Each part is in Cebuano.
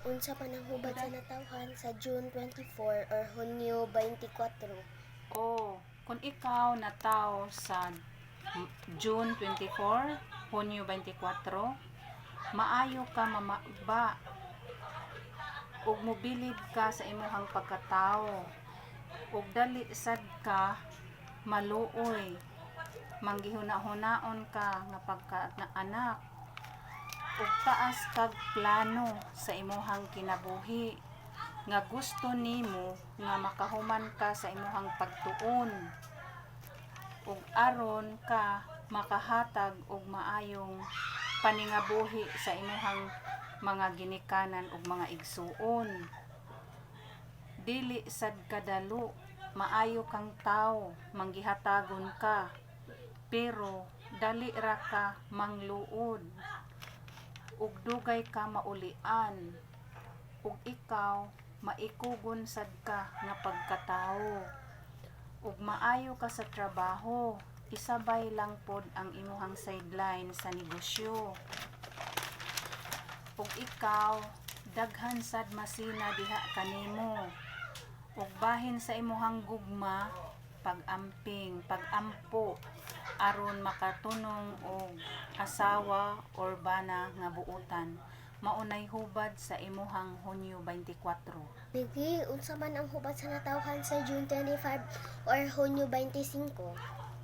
Unsa man ang hubad sa natawhan sa June 24 or Hunyo 24? O, kung ikaw nataw sa June 24, Hunyo 24, maayo ka mamaba ug mobilib ka sa imuhang pagkatawo ug dali sad ka maluoy, manggihuna-hunaon ka nga pagka na anak ug taas kag plano sa imuhang kinabuhi nga gusto nimo nga makahuman ka sa imuhang pagtuon ug aron ka makahatag og maayong paningabuhi sa imuhang mga ginikanan ug mga igsuon. Dili sad kadalo, maayo kang tawo, manggihatagon ka, pero dali ra ka mangluod ug dugay ka maulian ug ikaw maikugon sad ka nga pagkatawo ug maayo ka sa trabaho, isabay lang pod ang imuhang sideline sa negosyo. Ug ikaw daghan sad masina diha kanimo. Ug bahin sa imuhang gugma, pag-amping, pag-ampo aron makatunong og asawa or bana nga buotan. Maunay hubad sa imuhang Hunyo 24. Bigwi, unsa man ang hubad sa natawhan sa June 25 or Hunyo 25?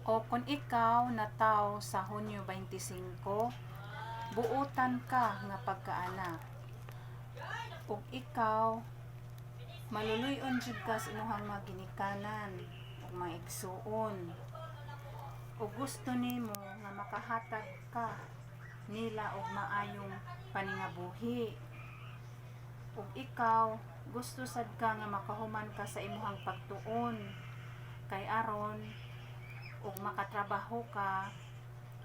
O kung ikaw nataw sa Hunyo 25, buotan ka nga pagkaanak. Ug ikaw maluluy-on jud ka sa imuhang mga ginikanan ug mga igsuon. Ug gusto nimo nga makahatag ka nila og maayong paningabuhi. Ug ikaw gusto sad ka nga makahuman ka sa imuhang pagtuon kay aron ug makatrabaho ka,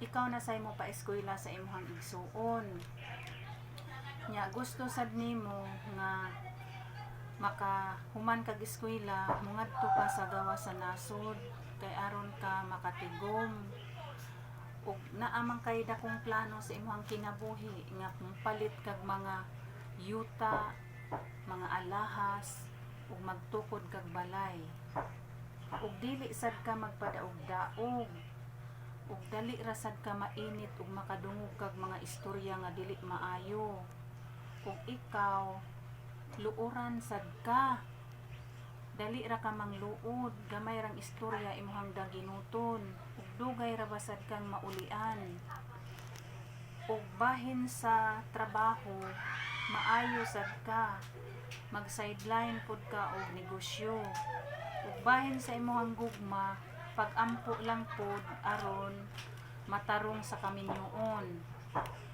ikaw na say mo pa-eskwela sa imuhang igsuon. Nya gusto sad nimo nga makahuman kag eskwela, mongadto ka sa gawas sa nasod kay aron ka makatigom. Ug naa man kay dakong plano sa imuhang kinabuhi nga palit kag mga yuta, mga alahas ug magtukod kag balay. Ug dili sad ka magpadaog-daog ug dali ra sad ka mainit ug makadungog kag mga istorya nga dili maayo. Ug ikaw luoran sad ka, dali ra ka mangluod, gamay rang istorya imuhang daginuton ug dugay ra ba sad kang maulian. Ug bahin sa trabaho, maayo sad ka, mag sideline pud ka og negosyo. Ug bahin sa imuhang gugma, pag-ampo lang pod aron matarong sa kaminyoon.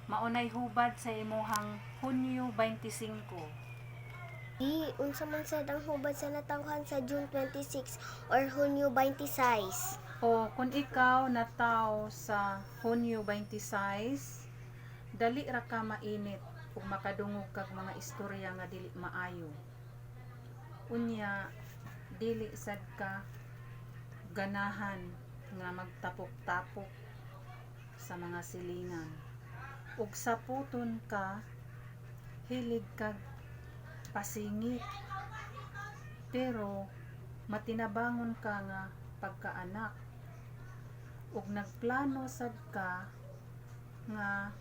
Maunay hubad sa imuhang Hunyo 25. Di, unsa man sad ang hubad sa natawhan sa June 26 or Hunyo 26? O kung ikaw nataw sa Hunyo 26, dali ra ka mainit ug makadungog kag mga istorya nga dili maayo. Unya dili sad ka ganahan nga magtapok-tapok sa mga silingan. Ug saputon ka, hilig kag pasingit. Pero matinabangon ka nga pagkaanak ug nagplano sad ka nga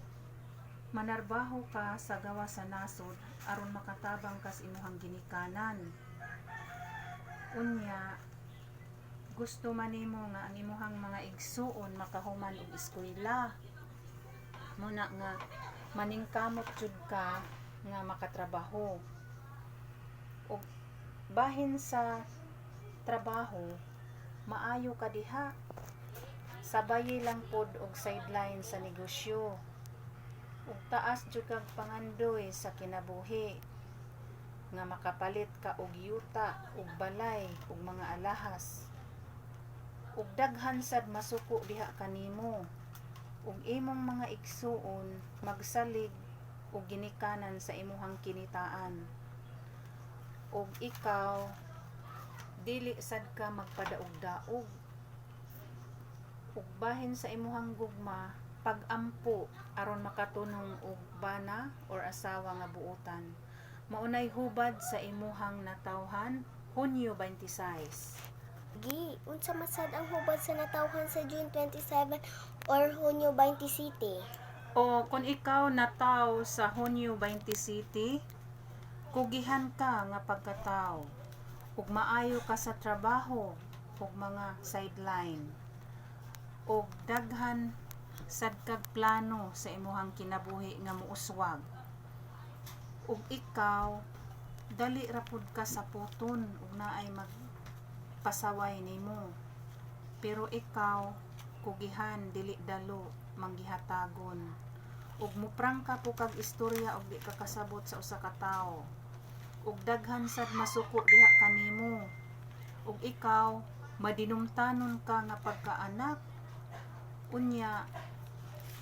manarbaho ka sa gawas sa nasod aron makatabang ka sa imuhang ginikanan. Unya gusto man nimo nga ang imuhang mga igsuon makahuman og eskwela, muna nga maningkamot jud ka nga makatrabaho. Ug bahin sa trabaho, maayo ka diha, sabayi lang pod og sideline sa negosyo. Ug taas jud kag pangandoy sa kinabuhi nga makapalit ka og yuta ug balay ug mga alahas. Ug daghan sad masuko diha kanimo ug imong mga igsuon magsalig og ginikanan sa imuhang kinitaan. Ug ikaw dili sad ka magpadaog-daog. Ug bahin sa imuhang gugma, pag-ampo aron makatunong og bana or asawa nga buotan. Maunay hubad sa imuhang natawhan Hunyo 26. Gi, unsa man sad ang hubad sa natawhan sa June 27 or Hunyo 27? O kung ikaw nataw sa Hunyo 27, kugihan ka nga pagkataw. Ug maayo ka sa trabaho ug mga sideline. Ug daghan sad kag plano sa imuhang kinabuhi nga muuswag. Ug ikaw dali ra pud ka sa puton ug naay magpasaway nimo. Pero ikaw kugihan, dili dalo manggihatagon. Ug muprangka po kag istorya og di ka kasabot sa usa ka tawo. Ug daghan sad masuko diha kanimo. Ug ikaw madinumtanon ka nga pagkaanak. Unya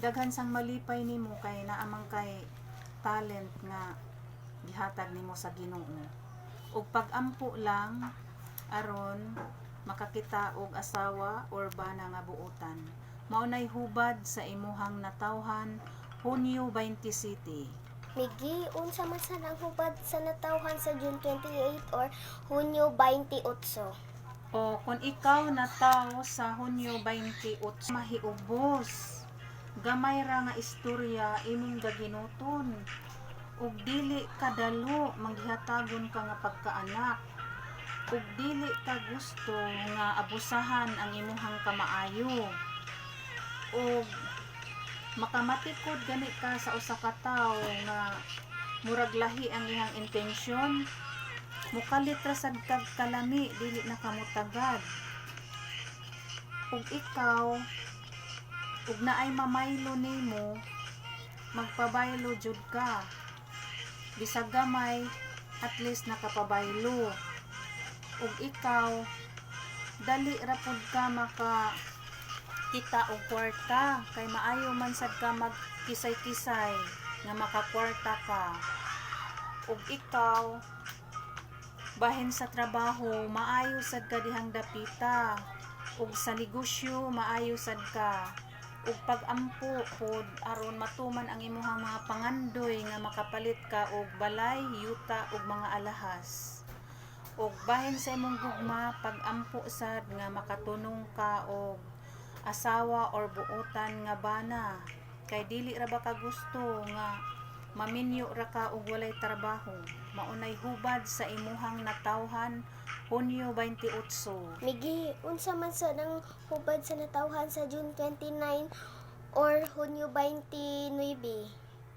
daghan sang malipay nimo kay naa man kay talent nga gihatag nimo sa Ginoo. Ug pag-ampo lang aron makakita og asawa or bana nga buotan. Mao nay hubad sa imuhang natawhan Hunyo 27. Migi, unsa man sad ang hubad sa natawhan sa June 28 or Hunyo 28? O kung ikaw nataw sa Hunyo 28, mahiubos. Gamay ra nga istorya imong gaginuton. Ug dili kadalo manggihatagon ka nga pagkaanak. Ug dili ka gusto nga abusahan ang imuhang kamaayo. Ug makamatikod gani ka sa usa ka tawo nga murag lahi ang iyang intensyon. Mukalit ra sad kag kalami, dili na kamutagad. Ug ikaw ug naay mamaylo nimo, magpabaylo jud ka. Bisag gamay, at least nakapabaylo. Ug ikaw dali ra pud ka maka kita og kwarta kay maayo man sad ka magkisay-kisay nga makakwarta ka. Ug ikaw bahin sa trabaho, maayo sad ka dihang dapita. Ug sa negosyo, maayo sad ka. Ug pag-ampo pod aron matuman ang imuhang mga pangandoy nga makapalit ka og balay, yuta ug mga alahas. Ug bahin sa imong gugma, pag-ampo sad nga makatunong ka og asawa or buotan nga bana kay dili ra ba ka gusto nga maminyo ra ka og walay trabaho. Maunay hubad sa imuhang natawhan Hunyo 28. Migi, unsa man sad ang hubad sa natawhan sa June 29 or Hunyo 29?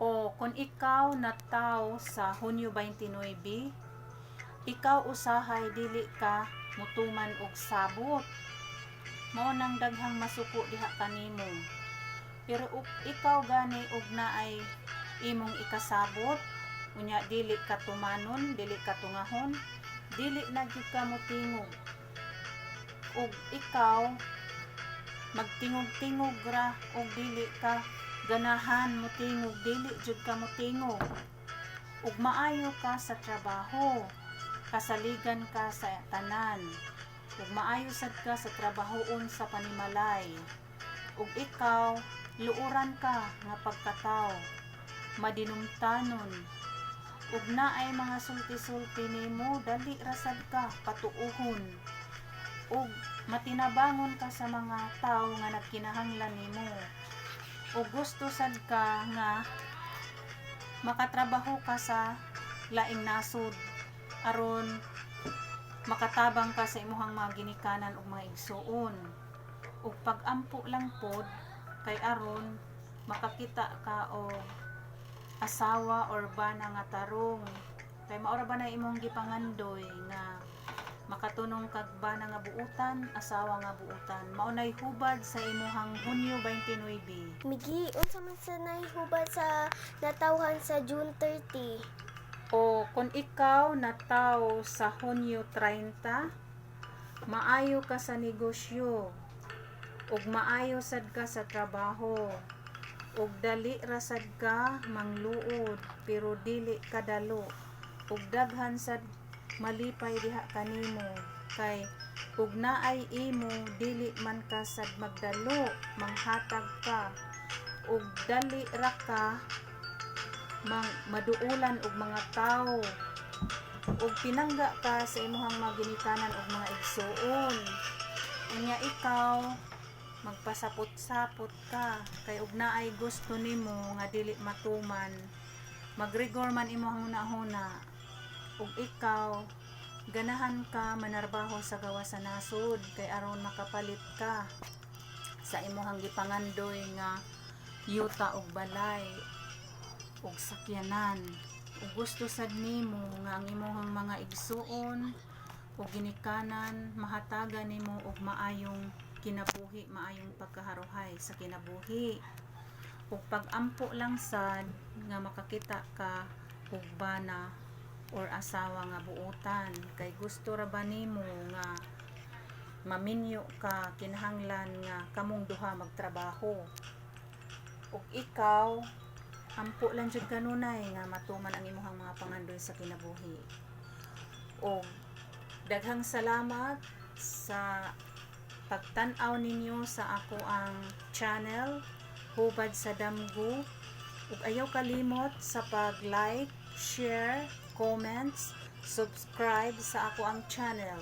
O kung ikaw nataw sa Hunyo 29, ikaw usahay dili ka mutuman og sabot. Mao nang daghang masuko diha kanimo. Pero ug ikaw gani og naay imong ikasabot, unya dili ka tumanon, dili ka tungahon, dili na gyud ka motingog. Ug ikaw magtingog-tingog ra og dili ka ganahan motingog, dili jud ka motingog. Ug maayo ka sa trabaho, kasaligan ka sa tanan. Ug maayo sad ka sa trabahoon sa panimalay. Ug ikaw luoran ka nga pagkatawo, madinumtanon. Ug naay mga sulti-sulti nimo, dali ra sad ka patuohon. Ug matinabangon ka sa mga tawo nga nagkinahanglan nimo. Ug gusto sad ka nga makatrabaho ka sa laing nasod aron makatabang ka sa imuhang mga ginikanan ug mga igsuon. Ug pag-ampo lang pod kay aron makakita ka og asawa or bana nga tarong kay mao ra ba na imong gipangandoy nga makatunong kag bana nga buutan, asawa nga buutan. Mao nay hubad sa imuhang Hunyo 29. Migi, unsa man sad nay hubad sa natawhan sa June 30? O kung ikaw nataw sa Hunyo 30, maayo ka sa negosyo ug maayo sad ka sa trabaho. Ug dali ra sad ka mangluod pero dili kadalo. Ug daghan sad malipay diha kanimo kay ug naay imo dili man ka sad magdalo, manghatag ka. Ug dali ra ka Mang maduulan og mga tawo ug pinangga ka sa imong mga ginikanan ug mga igsuon. Unya ikaw, magpasapot-sapot ka kay og naay gusto nimo nga dili matuman, magrigor man imong hunahuna. Ug ikaw, ganahan ka manarbaho sa gawas sa nasod kay aron makapalit ka sa imong gipangandoy nga yuta ug balay ug sakyanan. Ug gusto sad nimo nga ang imong mga igsuon ug ginikanan mahatagan nimo og maayong kinabuhi, maayong pagkaharuhay sa kinabuhi. Ug pag-ampo lang sad nga makakita ka og bana or asawa nga buotan kay gusto ra ba nimo nga maminyo ka, kinahanglan nga kamong duha magtrabaho. Ug ikaw, ampo lang jud kanunay nga matuman ang imong mga pangandoy sa kinabuhi. Og daghang salamat sa pagtan-aw ninyo sa ako ang channel, Hubad sa Damgo, ug ayaw kalimot sa pag-like, share, comments, subscribe sa ako ang channel.